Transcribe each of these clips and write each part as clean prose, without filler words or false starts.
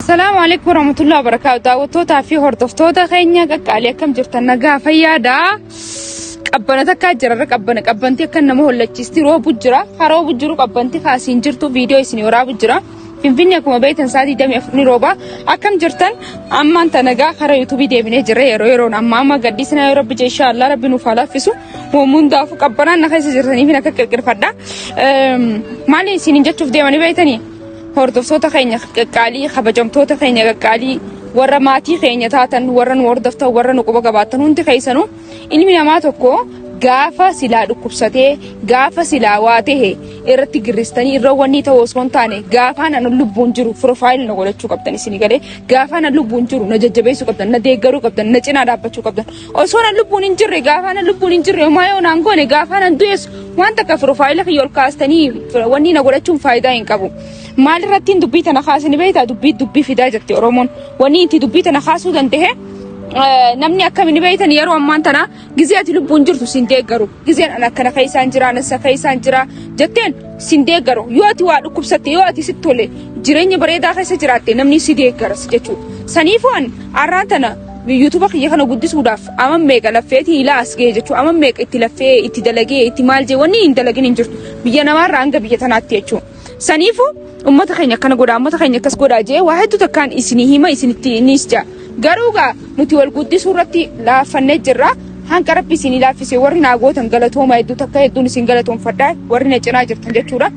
Assalaamu alaikum warahmatullahi wabarakatuh. Daawwattootaa fi hordoftoota keenya qaqqaalii akkam jirtan nagaa fayyaadha. Qabbana takkaa jira irra qabbana qabbanti akka nama hollachiisti roobu jira. Haa roobu jiru qabbanti kaasiin jirtu viidiyoo isin waraabu jira. Finfinne akkuma beektan sa'aatii 24 ni rooba. Akkam jirtan ammaan tanagaa karaa yuutuubii deebinee jirra yeroo yeroon amma amma gadhiisna yoo rabbi jee inshaa Allah rabbi nuuf haa laaffisu. Waan hundaafuu qabbanaan na keessa jirtaniif akka qirqirfadha. Maali isiniin jechuuf deemanii beektanii? Hordoftoota keenya qaqqaalii, kabajamtoota keenya qaqqaalii, warra maatii keenya taatan, warra nu hordoftan, warra nu quba qabaattan hundi keessanuu ilmi namaa tokko gaafa silaa dhukkubsatee, gaafa silaa waa tahe irratti girristanii irra wanni ta'u osoo hin taane gaafaan an lubbuun jiru piroofaayil na godhachuu qabdan isinii galee gaafaan an lubbuun jiru na jajjabeessuu qabdan, na deeggaruu qabdan, na cinaa dhaabbachuu qabdan. Osoo an lubbuun hin jirre gaafaan an lubbuun hin jirre homaa yoo naan goone gaafaan an du'es waan takka piroofaayila kiyya ol kaastanii wanni na godhachuun faayidaa hin qabu. Maal irrattiin dubbii tana kaasani beektaa dubbii dubbii fidaa jetti Oromoon. Wanni itti dubbii tana kaasuu danda'e namni akkamiin beektan yeroo ammaan tana gizee ati lubbuun jirtu sin deeggaru. Gizeen an akkana keessaan jira anassa keessaan jira jetteen sin deeggaru. Yoo ati waa dhukkubsatte yoo ati sitti tole jireenya bareedaa keessa jiraatte namni si deeggaras jechuudha. Saniifuu an arraan tana yuutuuba kiyya kana guddisuudhaaf aman meeqa laffeetii ilaa as ga'e jechuudha. Aman meeqa itti laffee itti dalagee itti maal jee wanni hin dalagin hin jirtu. Biyya namaarraa hanga biyya tanaatti jechuudha. Saniifuu ummata keenya akkana godhaa ummata keenya akkas godhaa jee waa hedduu takkaan isinii hima isinitti innis jaa. Garuu gaa nuti wal guddisuu irratti laaffannee jirra. Hanqa rabbi isinii laaffise warri naa gootan galatooma hedduu takka hedduun isin galatoomfadha warri na cinaa jirtan jechuudha.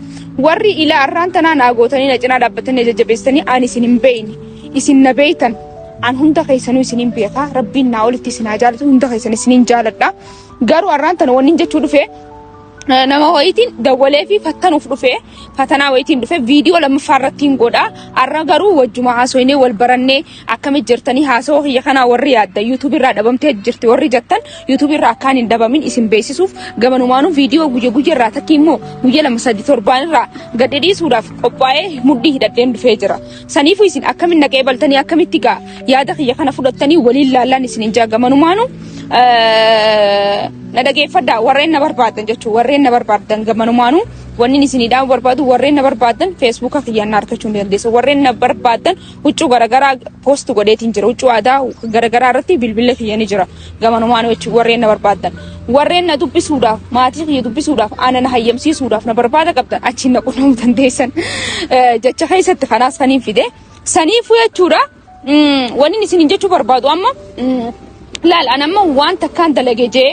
Warri ilaa arraan tanaa naa gootanii na cinaa dhaabbatanii na jajjabeessitanii ani isin hin beeyne isin na beeytan an hunda keessanuu isinin beeka rabbiin naa olitti isin haa jaalatu hunda keessan isinin jaaladha. Garuu arraan tana wanni jechuu dhufe nama wayiitiin dawwalee fi fattanuuf dhufe fatanaa wayiitiin dhufe viidiyoo lammaffaa irratti hin godha arra garuu wajjuma haasoynee wal barannee akkamitti jirtanii haasawaa kiyya kanaa warri yaadda yuutuubii irraa dhabamtee jirti warri jettan yuutuubii irraa akkaan hin dhabamin isin beeksisuuf gamanumaanuu viidiyoo guyya guyya irraa takkii immoo guyya lama sadi torbaan irraa gadi dhiisuudhaaf qophaa'ee mudhii hidhadheen dhufee jira saniifuu isin akkamiin naqee baltanii akkamitti gaa yaada kiyya kana fudhattanii waliin laallaan isin hin jaa gamanumaanuu na dhageeffadhaa warreen na barbaadan jechuun warreen na barbaadan gamanumaanuu wanni isinii dhaamu barbaadu warreen na barbaadan feesbuuka kiyyaan na argachuu ni dandeessu warreen na barbaadan huccuu garagaraa poost godheetiin jira huccuu aadaa garagaraa irratti bilbila kiyya ni jira gamanumaanuu jechuun warreen na barbaadan warreen na dubbisuudhaaf maatii kiyya dubbisuudhaaf ana na hayyamsiisuudhaaf na barbaada qabdan achiin na qunnamuu dandeessan jecha keessatti kanaas kaniin fide saniifuu jechuudha. Wanni isin jechuu barbaadu amma laal an amma waan takkaan dalage jee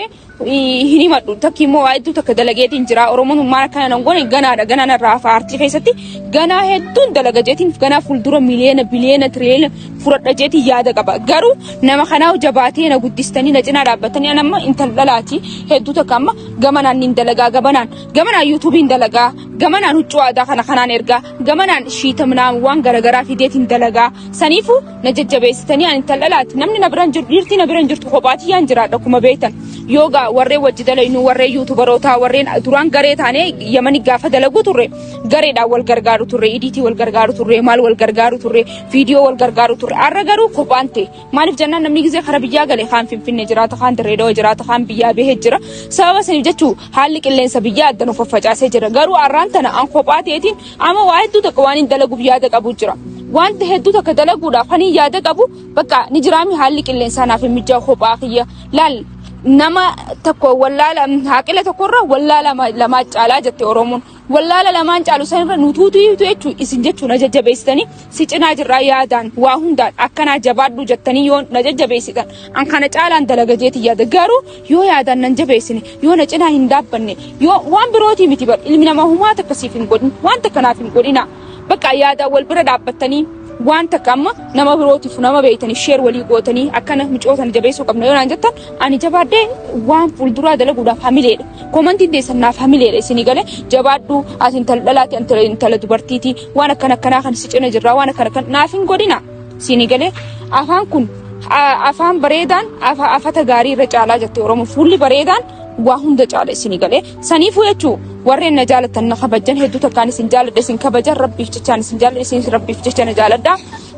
hin himadhu takki immoo waa hedduu takka dalageetiin jira Oromoon maal akkana nan goone ganaadha ganaan irraa hafa aartii keessatti ganaa hedduun dalaga jeetiin ganaa fuuldura miliyoona biliyoona tiriyoona fudhadha jeetiin yaada qaba garuu nama kanaa jabaatee na guddistanii na cinaa dhaabbatanii an amma intal dhalaati hedduu takka amma gamanaan nin dalagaa gamanaan gamanaan yuutuubiin dalagaa gamanaan huccuu aadaa kana kanaan ergaa gamanaan shiita minaan waan garagaraa fideetiin dalagaa saniifuu na jajjabeessitanii ani intal dhalaati namni na biran jiru dhiirtii na biran jirtu kophaatiyyaan jiraadha akkuma beektan yoogaa warreen wajji dalaynu warreen yuutubarootaa warreen duraan garee taanee yamani gaafa dalaguu turre gareedhaan wal gargaaru turre idiitii wal gargaaru turre maal wal gargaaru turre viidiyoo wal gargaaru turre har'a garuu kophaan ta'e Maaliif jennaan namni gizee kara biyyaa gale kaan Finfinnee jiraata, kaan Dirree Dhawa jiraata, kaan biyyaa bahee jira. Sababa saniif jechuu haalli qilleensa biyyaa adda nu faffacaasee jira. Garuu har'aan tana an kophaa ta'eetiin amma waa hedduu takka waan hin dalaguuf yaada qabu jira. Wanta hedduu takka dalaguudhaaf kan hin yaada qabu bakka ni jiraami haalli qilleensaa naaf hin mijaa'u kophaa kiyya. Laal nama tokko wallaala haaqila tokkorra wallaala lamaa caalaa jette Oromoon. Wallaala lamaan caalu sanirra nutuutu jechuu isin jechuu na jajjabeessitanii si cinaa jirraa yaadaan waa hundaan akkanaa jabaadhu jettanii yoo na jajjabeessitan an kana caalaan dalaga jeetii yaada garuu yoo yaadaan nan jabeessine yoo na cinaa hin dhaabbanne yoo waan birootii miti bar ilmi namaa humaa takka siif hin godhin waan takka naaf hin godhina bakka yaadaan wal bira dhaabbattanii waan takka amma nama birootiif nama beeytanii sheer walii gootanii akkana micootan jabeessuu qabna yoo naan jettan ani jabaadhee waan fuulduraa dalaguudhaaf hamileedha. Komantiin teessan naaf hamileedha isinii galee jabaadhu ati intala dhalaati intala intala dubartiiti waan akkana akkanaa kan si cina jirraa waan akkana akkana naaf hin godhina isinii galee afaan kun afaan bareedaan afata gaarii irra caalaa jette Oromoo fuulli bareedaan waa hunda caala isinii galee saniifuu jechuu warreen na jaalatan na kabajan hedduu takkaan isin jaaladha isin kabajan rabbiif jechaan isin jaaladha isin rabbiif jecha na jaaladha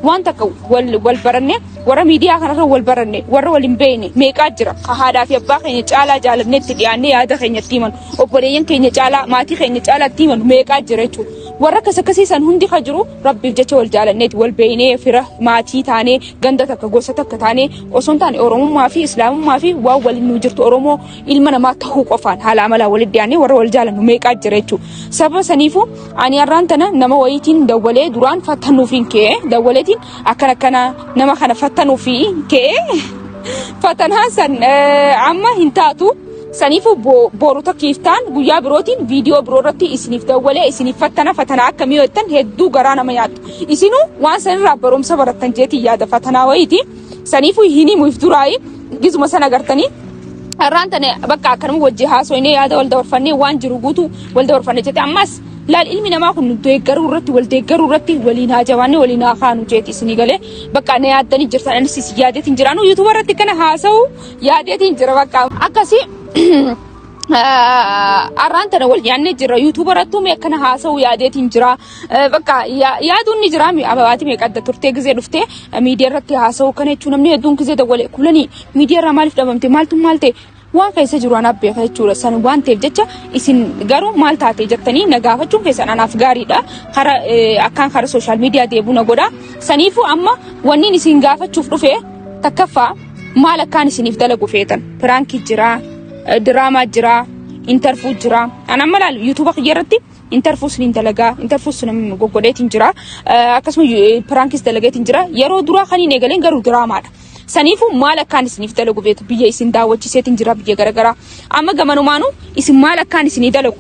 waan takka wal wal baranne warra miidiyaa kanarra wal baranne warra wal hin beekne meeqaa jira ka haadhaa fi abbaa keenya caalaa jaalannee itti dhiyaannee yaada keenya itti himan obboleeyyan keenya caalaa maatii keenya caalaa itti himan meeqaa jira jechuudha. Warra akkas akkasii san hundi ka jiru Rabbiif jecha wal jaalanneeti wal beeynee fira maatii taanee ganda takka gosa takka taanee osoo hin taane Oromummaa fi Islaamummaa fi waan waliin nu jirtu Oromoo ilma namaa tahuu qofaan haala amalaa walitti dhiyaannee warra wal jaalannu meeqaa jira jechuudha. Sababa saniifuu ani har'aan tana nama wayiitiin dawwalee duraan fattanuufiin ka'ee dawwaleetiin akkana akkana nama kana fattanuufi ka'ee fatanaan san amma hin taatu. Saniifuu boru takkiiftaan guyyaa birootiin viidiyoo biroo irratti isiniif dawwalee isiniif fattana fatanaa akkamii yoo jettan hedduu garaa nama nyaattu. Isinuu waan sanirraa barumsa barattan jeetiin yaada fatanaa wayiiti. Saniifuu hin himu if duraayi gizuma sana agartanii. Har'aan tana bakka akkanuma wajji haasoynee yaada wal dabarfannee waan jiru guutuu wal dabarfanne jette ammas laal ilmi namaa kun deeggaruu irratti wal deeggaruu irratti waliin haa jabaanne waliin haa kaanu jeeti isinii galee bakka na yaaddanii jirtan anis isin yaadeetiin jiraanu yuutuuba irratti kana haasa'u yaadeetiin jira bakka akkasii har'aan tana wal yaadnee jirra yuutuuba irrattuu mee akkana haasa'u yaadeetiin jira bakka yaaduun ni jira ababaati meeqa adda turtee gizee dhuftee miidiyaa irratti haasa'u kana jechuun namni hedduun gizee dawwale kulanii miidiyaa irraa maaliif dhabamte maaltu maal ta'e waan keessa jiru anaaf beeka jechuudha san waan ta'eef jecha isin garuu maal taate jettanii na gaafachuun keessan anaaf gaariidha kara akkaan kara sooshaal miidiyaa deebuu na godha saniifuu amma wanniin isin gaafachuuf dhufe takkaffaa maal akkaan isiniif dalagu feetan piraankii jira diraamaa jira intarfuu jira an amma laal yuutuuba kiyya irratti intarfuu sinin dalagaa intarfuu sunin goggodheetiin jira akkasuma piraankis dalageetiin jira yeroo duraa kan hin eegaleen garuu diraamaadha. Saniifuu maal akkaan isiniif dalagu beektu biyya isin daawwachiiseetiin jira biyya garagaraa amma gamanumaanuu isin maal akkaan isinii dalagu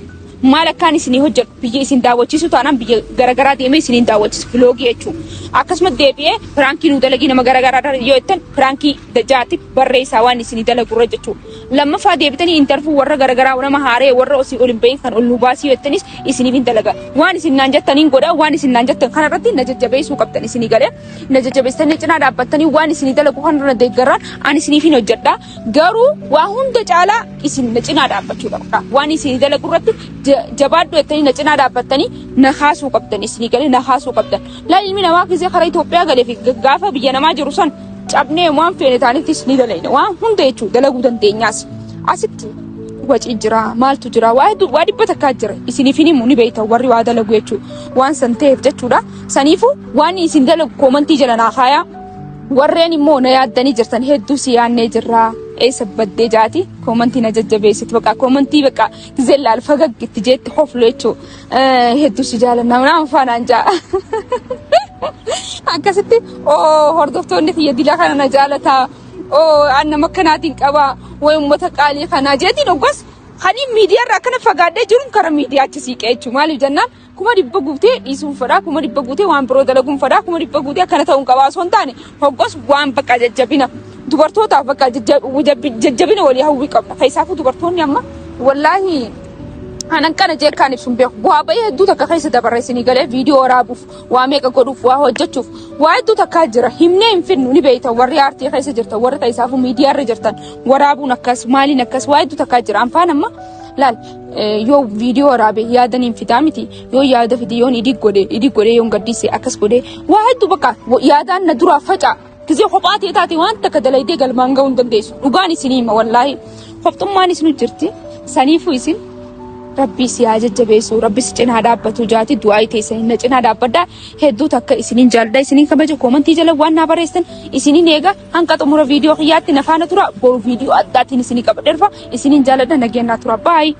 maal akkaan isinii hojjedhu biyya isin daawwachiisu taanaan biyya garagaraa deemee isiniin daawwachiisu viloogii jechuudha. Akkasuma deebi'ee piraankii nuu dalagii nama garagaraa yoo jettan piraankii dajaatti barreessaa waan isinii dalagu irra jechuudha. Lammaffaa deebitanii intarfuu warra garagaraa nama haaree warra osii ol hin bahin kan ol nu baasii yoo jettanis isiniif hin dalaga. Waan isin naan jettaniin godha waan isin naan jettan kanarratti na jajjabeessuu qabdan isinii galee na jajjabeessitanii cinaa dhaabbattanii waan isinii dalagu kanarra deeggarraan ani isiniif hin hojjedha. Garuu waa hunda caalaa isin na cinaa dhaabbachuu qabda. Waan isinii dalagu irratti jabaadhu jettanii na cinaa dhaabbattanii na kaasuu qabdan isinii galee na kaasuu qabdan. Laa ilmi namaa gisee karaa Itoophiyaa galee fi gaafa biyya namaa jiru san cabnee waan feene taanittis ni dalayna. Waan hunda jechuun dalaguu dandeenyaas. Asitti wacii jira maaltu jira waa hedduu waa dhibba takkaa jira isiniif hin himu ni beektan warri waa dalagu jechuudha. Waan san ta'eef jechuudha. Saniifuu waan isin dalagu koomantii jala naa kaayaa. Warreen immoo na yaaddanii jirtan hedduu si yaannee jirra. Eessa baddee jaati koomantii na jajjabeessitu bakka koomantii bakka gizee laal fagag itti jeetti hoflu jechuudha. Hedduu si jaalanna naan faanaan jaa. Akkasitti oo hordoftoonni kiyya dila kana na jaalataa oo an nama akkanaatiin qabaa way uummata qaalii kanaa jeetiin hoggas kaniin miidiyaa irraa akkana fagaadhee jiruun kara miidiyaa achi siiqee jechuudha. Maaliif jennaan 100,000 guutee dhiisuun fedhaa 100,000 guutee waan biroo dalaguun fedhaa 100,000 guutee akkana ta'uun qabaa osoo hin taane hoggas waan bakka jajjabina dubartootaaf bakka jajjabina walii hawwii qabna. Keessaafuu dubartoonni amma wallaahi anan kana jee akkaan ibsuun beeku bu'aa bahii hedduu takka keessa dabarre isinii galee viidiyoo waraabuuf waa meeqa godhuuf waa hojjechuuf waa hedduu takkaa jira himnee hin finnu ni beektan warri aartii keessa jirtan warri keessaafuu miidiyaa irra jirtan waraabuun akkas maaliin akkas waa hedduu takkaa jira anfaan amma laal yoo viidiyoo waraabe yaadan hin fidaa miti yoo yaada fide yoon idii godhe idii godhee yoon gaddise akkas godhe waa hedduu bakka yaadaan na duraa faca'a. Gizee kophaa ta'e taate waan takka dalaydee galmaan ga'uu hin dandeessu. Dhugaan isinii hima wallaahi. Kophxummaan isinu jirti. Saniifuu isin Rabbii si haa jajjabeessu, Rabbi si cinaa dhaabbatu jaati du'aa teessan na cinaa dhaabbadhaa. Hedduu takka isiniin jaalladha, isiniin kabaja. Koomantii jala waan naa barreessitan isiniin eega. Hanqa xumura viidiyoo kiyyaatti na faana tura. Boru viidiyoo addaatiin isinii qabadhe dhufa. Isiniin jaalladha nageenyaa tura. Baay'ee.